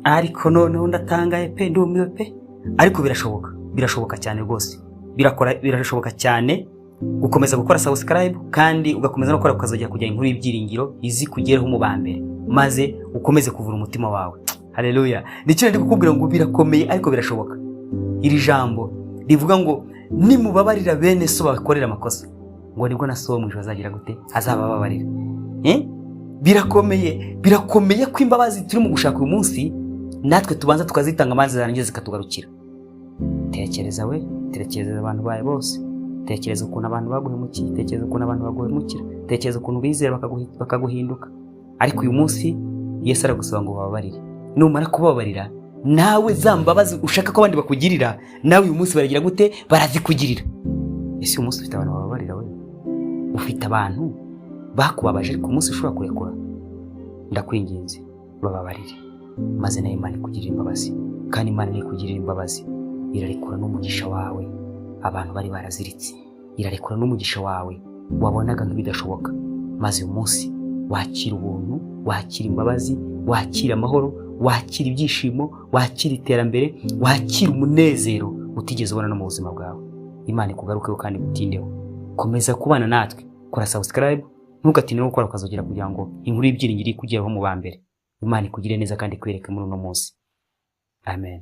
Ariko noneho ndatangaye pe, ndumiwe pe. Ariko birashoboka, birashoboka cyane rwose, birakora, birashoboka cyane gukomeza gukora subscribe kandi ugakomeza no gukora ukazajya kujya inkuru y'ibyiringiro izi kugereho mu ba mbere, maze ukomeze kuvura umutima wawe. Haleluya! Nicyo ndi kukubwira ngo birakomeye ariko birashoboka. Iri jambo rivuga ngo nimubabarira bene so bakorera amakosa, ngo nibwo na so wo mu ijuru azagira gute? Azabababarira. Eh? Birakomeye, birakomeye ko imbabazi turi mu gushaka uyu munsi natwe tubanza tukazitanga, maze zarangiza zikatugarukira. Tekereza we, tekereza abantu bawe bose, tekereza ukuntu abantu baguhemukiye, tekereza ukuntu abantu baguhemukira, tekereza ukuntu bizera bakaguhinduka. Ariko uyu munsi Yesu aragusaba ngo ubabarire. Numara kubabarira, nawe za mbabazi ushaka ko abandi bakugirira, nawe uyu munsi baragira gute? Barazikugirira. Ese uyu munsi ufite abantu bababarira? We ufite abantu bakubabaje, ariko umunsi ushobora kurekura? Ndakwinginze, bababarire, maze nawe Imana ikugirire imbabazi. Kandi Imana nikugirira imbabazi, irarekura n'umugisha wawe abantu bari baraziritse, irarekura n'umugisha wawe wabonaga nk'ibidashoboka, maze uyu munsi wakira ubuntu, wakira imbabazi, wakira amahoro, wakira ibyishimo, wakira iterambere, wakira umunezero utigeze ubona no mu buzima bwawe. Imana ikugarukeho kandi igutindeho. Komeza kubana natwe, kora subscribe, ntugatinde no gukora ukazogera kugira ngo inkuru y'ibyiringiro ikugeraho mu ba mbere. Imana ikugire neza kandi ikwereke muri uno munsi. Amen.